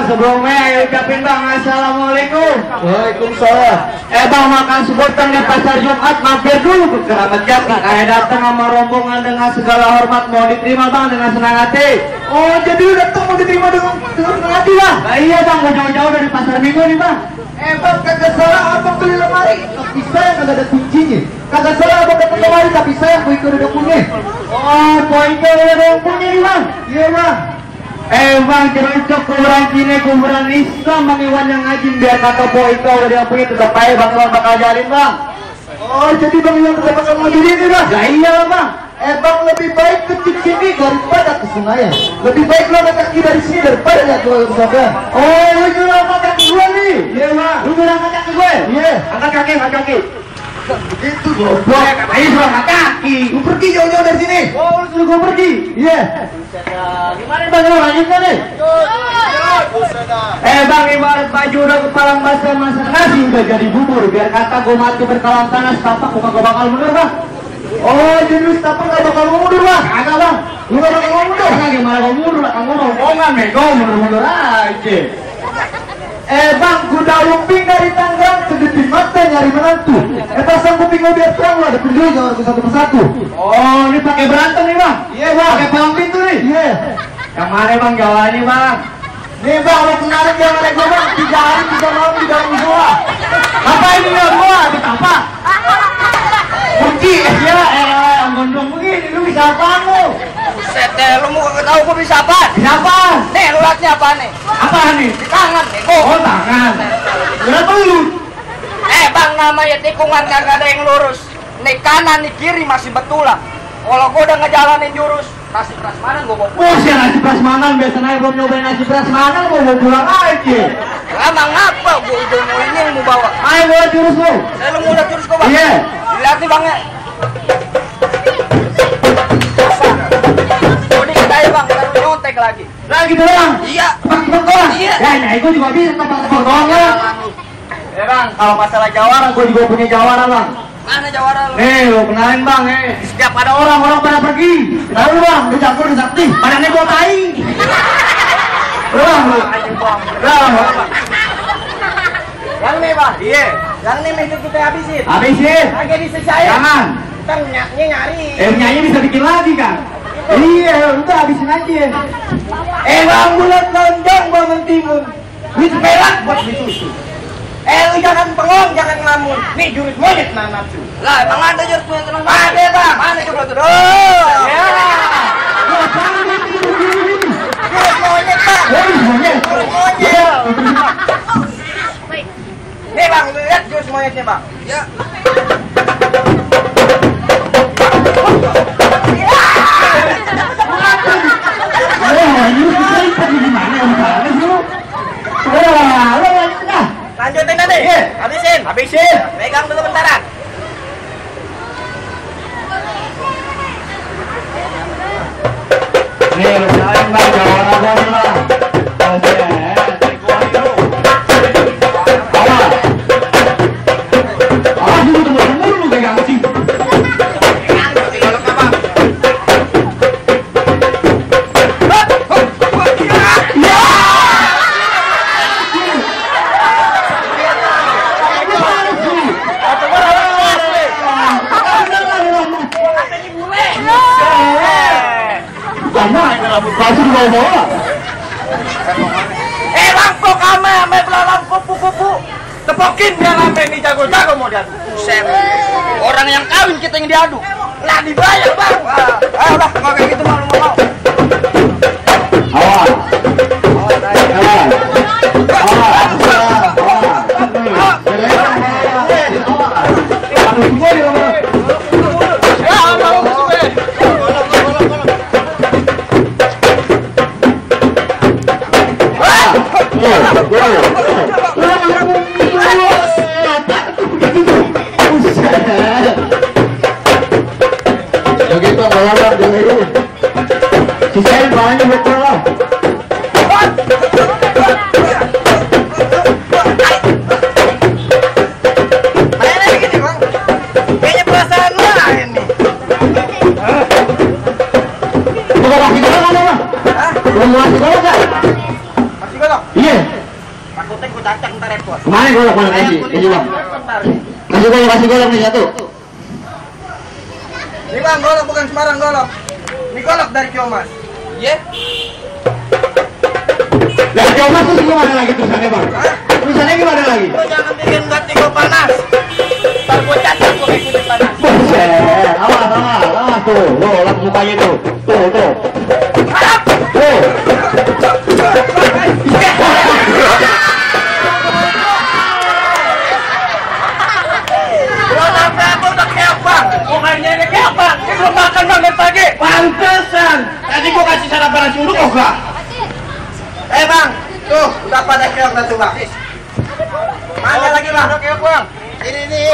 Sebelumnya ucapin bang assalamualaikum. Waalaikumsalam. Bang makan sebutan di pasar Jumat mampir dulu ke Keramat Jati. Datang sama rombongan dengan segala hormat, mau diterima bang dengan senang hati. Oh jadi lu datang mau diterima dengan senang hati bang? Nah, iya bang, mau jauh-jauh dari pasar Minggu nih bang. Bang kagak salah abang beli lemari, tapi saya kagak ada kuncinya. Kagak salah abang datang lemari, tapi saya poiko udah punya. Oh poiko udah punya nih bang. Iya bang. Bang cerocok kuburan Cina, kuburan Islam, Bang Iwan yang ngajin biar kata poiko udah dia punya tetap aja bang Iwan bakal ajarin bang. Oh jadi bang Iwan tetap bakal ngajarin nih bang? Lah iya bang. Bang lebih baik kecil sini daripada ke Senayan. Lebih baik lo angkat kaki dari sini daripada lihat gue ke sana. Oh lu nyuruh angkat kaki gue nih? Iya bang. Lu nyuruh angkat kaki gue? Iya. Angkat kaki, angkat kaki. Begitu goblok. Katanya suruh angkat kaki. Lu pergi jauh-jauh dari sini. Oh lu suruh gue pergi? Iya. Gimana bang, lu lanjutkan nih? Bang ibarat baju udah kepalang basah, masak nasi udah jadi bubur. Biar kata gue mati berkalam tanah, setapak gue gak bakal mundur bang. Oh jadi lu setapak gak bakal mundur bang? Kagak bang. Lu gak bakal mundur? Kagak gimana gue mundur lah, kamu rombongan nego mundur-mundur aja. Bang, kuda lumping dari Tangerang sedetik mata nyari menantu. Pasang kuping lo biar terang lo, ada penjual jangan satu persatu. Oh ini pakai berantem nih bang? Iya bang. Pakai palang pintu nih? Iya. Yang mana bang jawabannya bang? Nih bang, lo kemarin jangan naik gue bang, 3 hari 3 malam di dalam gua. Apa ini ya gua? Di apa? Pergi. Ya yang gondrong begini, lu bisa apaan lu? Buset deh, lu mau tahu gua bisa apa? Bisa apaan? Nih, lu liatnya apa nih? Apaan nih? Di tangan nih, Oh tangan. Berapa lu? Bang, namanya tikungan kagak ada yang lurus. Nih kanan, nih kiri masih betulan. Kalau gua udah ngejalanin jurus nasi prasmanan gua mau pulang. Oh siapa nasi prasmanan? Biasanya belum nyobain nasi prasmanan, gua mau pulang aja. Emang ngapa gua udah mau ini yang mau bawa? Ayo gua jurus lu. Lu mau udah jurus gua bang? Iya. Lihat nih bang ya. Udah kita aja bang, kita nyontek lagi. Lagi doang. Iya. Tebak-tebak doang. Iya. Ya ini gua juga bisa tebak-tebak doang ya. Ya bang, kalau masalah jawara gua juga punya jawara bang. Mana jawara lu? Lu kenalin bang, setiap ada orang pada pergi. Tahu bang, lu campur di sakti. Padahal gua tai. Bang, Yang nih bang? Iya. Yang nih mesti kita habisin. Habisin. Lagi di saya. Jangan. Kita nyari. Nyanyi bisa bikin lagi kan? Iya, udah habisin aja. Bang bulat lonjong bangun timun. Duit perak buat beli susu. Lu jangan bengong, jangan ngelamun. Nih jurus monyet nafsu. Lah, emang ada jurus monyet nafsu? Ada bang. Mana coba tuh? Ya. Jurus monyet bang. Jurus monyet. Jurus monyet. Nih bang, lihat jurus monyetnya bang. Ya. Lanjutin nanti. Habisin. Pegang dulu bentaran. Nih, lu jalan bang, jangan abang lah. Kasih bawa-bawa. Lampu kame, ame belalang kupu-kupu. Tepokin biar ame nih jago-jago mau diadu. Buset. Orang yang kawin kita yang diadu. Lah dibayar bang. Udah, kalau kayak gitu mau. Awas. Begitu ngolong dulu. Sisain banyak betul lah. Mainnya begini bang. Kayaknya perasaan lain nih. Bukan kasih golok kan bang? Belum kasih golok kan? Masih golok? Iya. Takutnya gue cacak ntar repot. Kemana golok mana kasih? Ini bang. Kasih golok nih satu. Ini bang golok bukan sembarang golok. Ini golok dari Kiomas. Iya. Dari Kiomas tuh gimana lagi tulisannya bang? Tulisannya gimana lagi? Lo jangan bikin hati gue panas. Ntar gue cacak gue ikutin panas. Buset, awas tuh, lihat mukanya tuh, tuh. Tuh. Lo sampai aku udah keok bang. Bukannya ini keok bang. Ini belum makan bang dari pagi. Pantesan. Tadi gue kasih sarapan nasi uduk kok gak? Bang, tuh udah pada keok dah tuh bang. Mana lagi bang? Udah keok bang. Ini.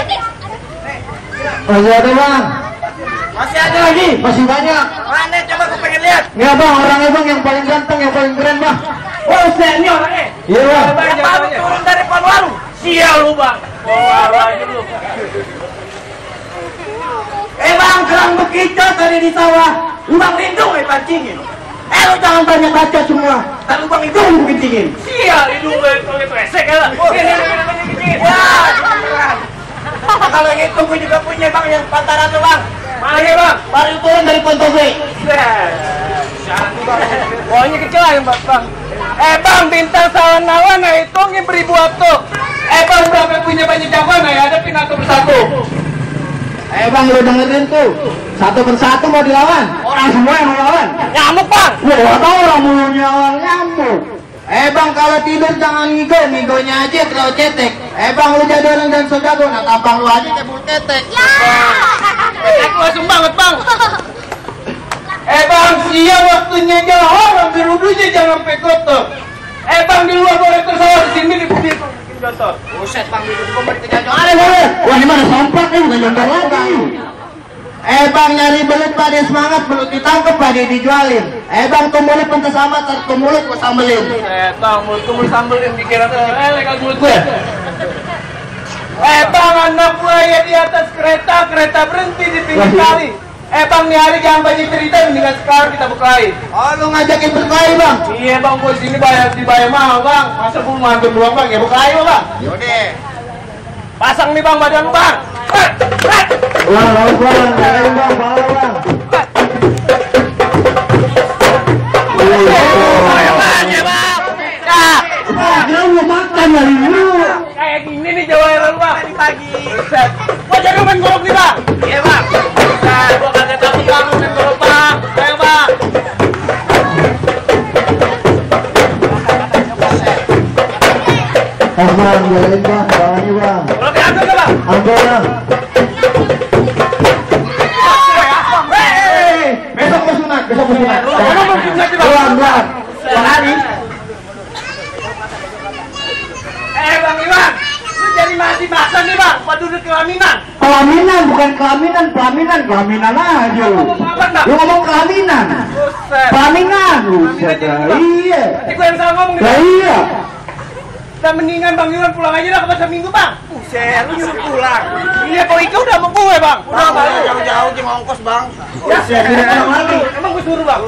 Masih ada bang? Masih ada lagi? Masih banyak. Mana coba gue pengen lihat. Iya bang, orangnya bang yang paling ganteng, yang paling keren bang. Oh, ini orangnya. Iya bang. Yang baru turun dari Panwaru. Sial lu bang. Panwaru aja lu. Bang, kerang bekicot tadi di sawah. Lubang lindung pancingin. Lu jangan banyak baca semua. Ntar lubang hidung gue kencingin. Sial, hidung gue itu esek ya. Kalau yang itu gue juga punya bang, yang pantaran tuh bang. Mana bang? Baru turun dari Pontobe. Pokoknya kecil aja bang. Bang, bintang sawan-nawan hitungin beribu waktu. Bang, berapa punya banyak jagoan hadapin satu persatu. Bang, lu dengerin tuh, satu persatu mau dilawan. Orang semua yang mau lawan. Nyamuk bang. Wah, tau orang mulutnya orang nyamuk. Bang, kalau tidur jangan ngigonya aja terlalu cetek. Bang, lu jadi orang dan sejago, nah tampang lu aja kayak bulu ketek. Aku langsung banget bang. Bang, siang waktunya jalan, ambil wudhunya jangan sampai kotor. Bang, di luar boleh tersawar, di sini bikin contoh. Buset bang, di luar boleh kejajan. Wah, ini mana sompak nih, bukan contoh lagi. Bang, nyari belut pada semangat, belut ditangkap pada dijualin. Bang, tuh mulut pentas amat, tuh mulut gua sambelin. Bang, mulut sambelin dikira legal mulut gue. Bang, anak buaya di atas kereta berhenti di pinggir kali. Bang, nih hari jangan banyak cerita, mendingan sekarang kita berkelahi. Oh, lu ngajakin berkelahi bang? Iya bang, gue sini dibayar mahal bang. Masa gue mantul doang bang, ya berkelahi bang. Yaudah. Pasang nih bang badan lu bang. Wah, lawan bang, bawa bang. Ya bang. Dia mau makan dari dulu. Kayak gini nih jawaran bang. Tadi pagi. Gua jadi main golok nih bang. Iya bang. Nah, gua kagak takut bang main golok bang. Ayo bang. Bang, jalanin bang, bawahnya bang. Kalau diambil ke bang? Ambil bang. Besok mau sunat. Kamu mau sunat sih bang? Bang. Bang Ali. Bang Iwan, lu jadi mati makan nih bang, penduduk kelaminan. Kelaminan bukan kelaminan, kelaminan aja lu. Ngomong apa bang? Lu ngomong kelaminan. Buset. Kelaminan. Buset. Iya. Nanti gue yang salah ngomong nih. Ya iya. Udah mendingan Bang Iwan pulang aja dah ke pasar minggu bang. Buset, lu nyuruh pulang. Iya kok itu udah sama gue bang. Udah bang, jauh-jauh di ongkos bang. Buset, tidak ada lagi. Emang gue suruh bang.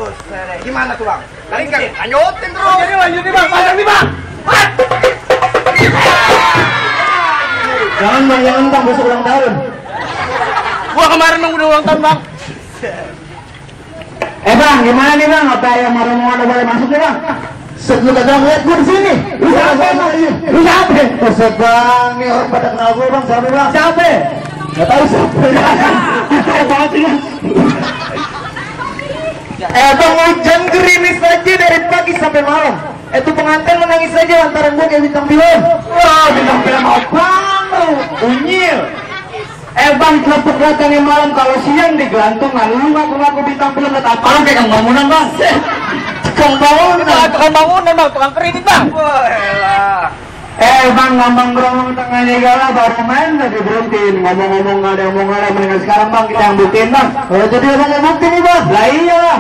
Gimana tuh bang? Lanjutin terus. Jadi lanjutin bang, pasar nih bang. Jangan bang, besok ulang tahun. Gua kemarin bang udah ulang tahun bang. Bang, gimana nih bang? Apa yang mau boleh masuk nih bang? Set, lu kagak ngeliat gue disini. Lu siapa bang? Lu siapa? Set bang, nih orang pada kenal gue bang. Siapa bang? Siapa? Gak tau siapa. Apaan sih bang? Bang hujan gerimis aja dari pagi sampai malam. Itu pengantin menangis aja lantaran gue kayak bintang film. Wah, bintang film apaan lu? Unyil. Bang, celepuk datangnya malam, kalau siang digelantungan. Lu ngaku-ngaku bintang film, liat apa lu kayak bangunan bang? Tukang bangunan bang, tukang kredit bang. Wah, Bang, ngomong ngomong tengahnya galah baru main lagi berhentiin. Ngomong-ngomong gak ada omongan, mendingan sekarang bang kita yang buktiin bang. Oh jadi abang yang bukti nih bang? Lah iya lah.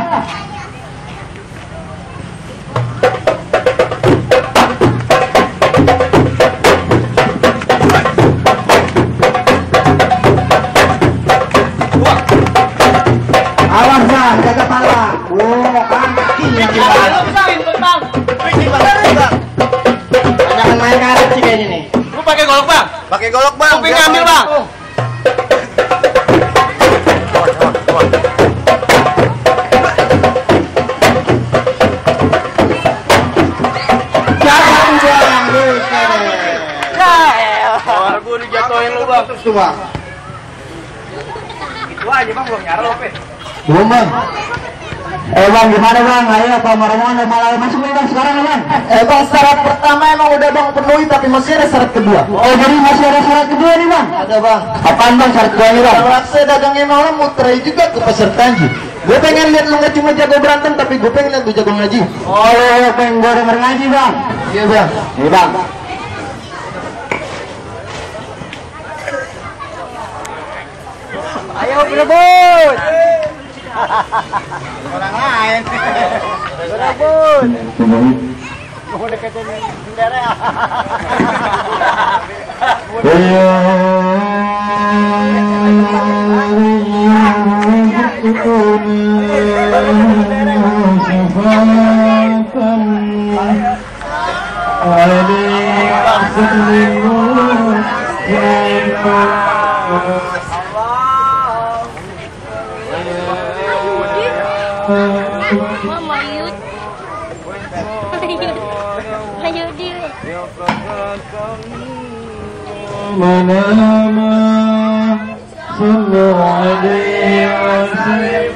Awas bang, jaga pala. Kan kakinya gimana? Jangan main karet sih kayaknya nih. lu pakai golok bang? Pakai golok bang. Kuping ambil bang. Jangan bang. Wah, gue dijatuhin lu bang. Terus tuh bang. Itu aja bang, belum nyarol apa? Belum bang. Bang gimana bang? Ayo apa marah-marah malah masuk nih bang sekarang bang? Bang syarat pertama emang udah bang penuhi tapi masih ada syarat kedua. Oh jadi masih ada syarat kedua nih bang? Ada bang. Apaan bang syarat kedua nih bang? Kalau saya dagangnya malam muter juga ke pasar Tanji. Gue pengen lihat lu nggak cuma jago berantem tapi gue pengen lihat lu jago ngaji. Oh iya pengen gue denger ngaji bang. Iya bang. Iya bang. Ayo berebut. Orang lain. Berebut. Mau deketin bendera ya? Mama Yud. Ayo dia. Manama sallallahu alaihi wasallam.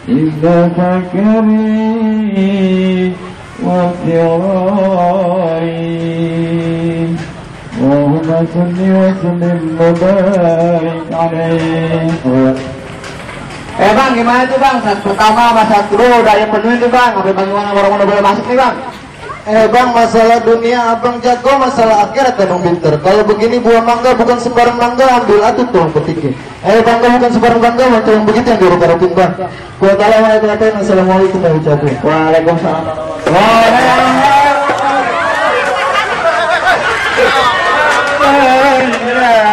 إذا فكري والضرائر اللهم صل وسلم وبارك عليه. Bang, gimana tuh bang? Saat pertama sama saat kedua udah yang penuh itu bang. Apa bagaimana orang-orang boleh masuk nih bang? Bang, masalah dunia abang jago, masalah akhirat abang pinter. Kalau begini buah mangga bukan sembarang mangga, ambil atuh tuh petiknya. Bangga bukan sembarang bangga, macam yang begitu yang diurut-urutin bang. Gua tahu warahmatullahi. Assalamualaikum warahmatullahi wabarakatuh. Waalaikumsalam. Waalaikumsalam.